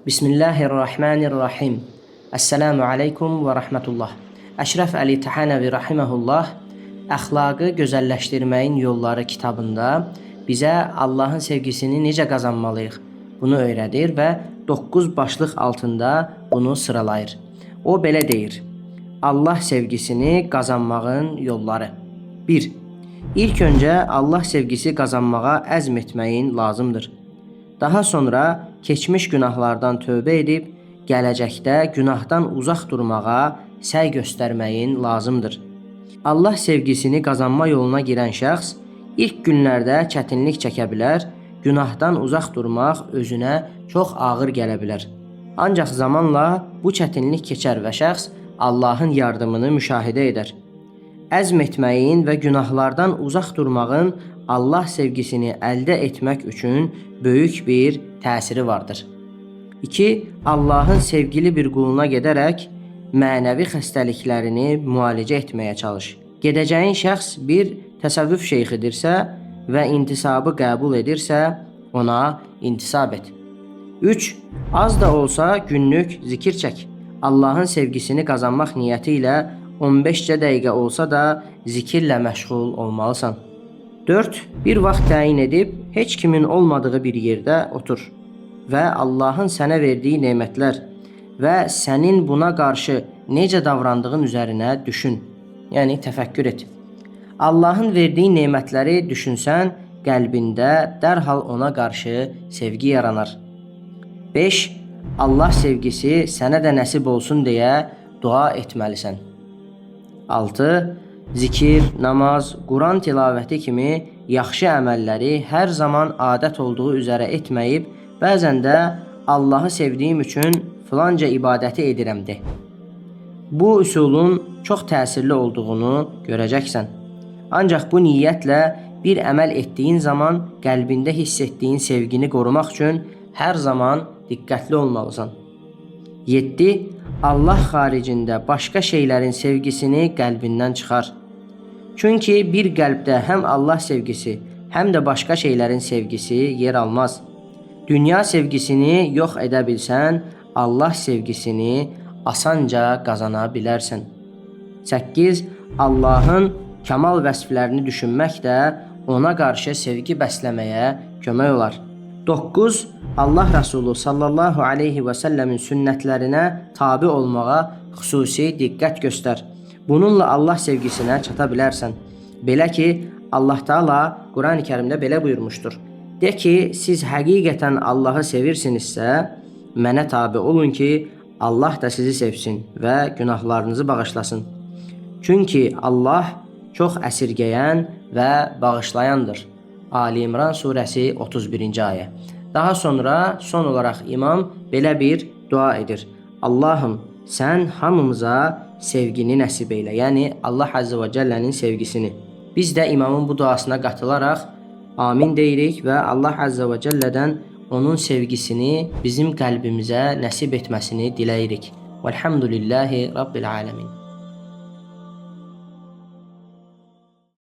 Bismillahirrahmanirrahim. Esselamu aleykum və rəhmətullah. Əşrəf Əli Təhanəvi rahimehullah Əxlaqı gözəlləşdirməyin yolları kitabında bizə Allahın sevgisini necə qazanmalıyıq bunu öyrədir və 9 başlıq altında bunu sıralayır. O belə deyir: Allah sevgisini qazanmağın yolları. 1. İlk öncə Allah sevgisi qazanmağa əzm etməyin lazımdır. Daha sonra keçmiş günahlardan tövbə edib gələcəkdə günahdan uzaq durmağa səy göstərməyin lazımdır. Allah sevgisini qazanma yoluna girən şəxs ilk günlərdə çətinlik çəkə bilər, günahdan uzaq durmaq özünə çox ağır gələ bilər. Ancaq zamanla bu çətinlik keçər və şəxs Allahın yardımını müşahidə edər. Əzm etməyin və günahlardan uzaq durmağın Allah sevgisini əldə etmək üçün böyük bir təsiri vardır. 2. Allahın sevgili bir quluna gedərək mənəvi xəstəliklərini müalicə etməyə çalış. Gedəcəyin şəxs bir təsəvvüf şeyxidirsə və intisabı qəbul edirsə, ona intisab et. 3. Az da olsa günlük zikir çək. Allahın sevgisini qazanmaq niyyəti ilə 15-cə dəqiqə olsa da zikirlə məşğul olmalısan. 4. Bir vaxt təyin edib heç kimin olmadığı bir yerdə otur və Allahın sənə verdiyi nemətlər və sənin buna qarşı necə davrandığın üzərinə düşün. Yəni təfəkkür et. Allahın verdiyi nemətləri düşünsən, qəlbində dərhal ona qarşı sevgi yaranar. 5. Allah sevgisi sənə də nəsib olsun deyə dua etməlisən. 6. Zikir, namaz, Quran tilavəti kimi yaxşı əməlləri hər zaman adət olduğu üzərə etməyib, bəzən də Allahı sevdiyim üçün filanca ibadəti edirəm de. Bu üsulun çox təsirli olduğunu görəcəksən. Ancaq bu niyyətlə bir əməl etdiyin zaman qəlbində hiss etdiyin sevgini qorumaq üçün hər zaman diqqətli olmalısan. 7. Allah xaricində başqa şeylərin sevgisini qəlbindən çıxar. Çünki bir qəlbdə həm Allah sevgisi, həm də başqa şeylərin sevgisi yer almaz. Dünya sevgisini yox edə bilsən, Allah sevgisini asanca qazana bilərsən. 8. Allahın kamal vəsflərini düşünmək də ona qarşı sevgi bəsləməyə kömək olar. 9. Allah Rəsulu sallallahu aleyhi və səlləmin sünnətlərinə tabi olmağa xüsusi diqqət göstər. Bununla Allah sevgisinə çata bilərsən. Belə ki, Allah Taala Qurani-Kərimdə belə buyurmuşdur. De ki, siz həqiqətən Allahı sevirsinizsə, mənə tabi olun ki, Allah da sizi sevsin və günahlarınızı bağışlasın. Çünki Allah çox əsirgəyən və bağışlayandır. Ali İmran surəsi 31-ci ayə. Daha sonra son olaraq imam belə bir dua edir. Allahım, sən hamımıza sevgini nəsib eylə. Yəni Allah Azze və Cəllənin sevgisini. Biz də imamın bu duasına qatılaraq amin deyirik və Allah Azze və Cəllədən onun sevgisini bizim qəlbimizə nəsib etməsini diləyirik. Velhamdülillahi Rabbil alamin.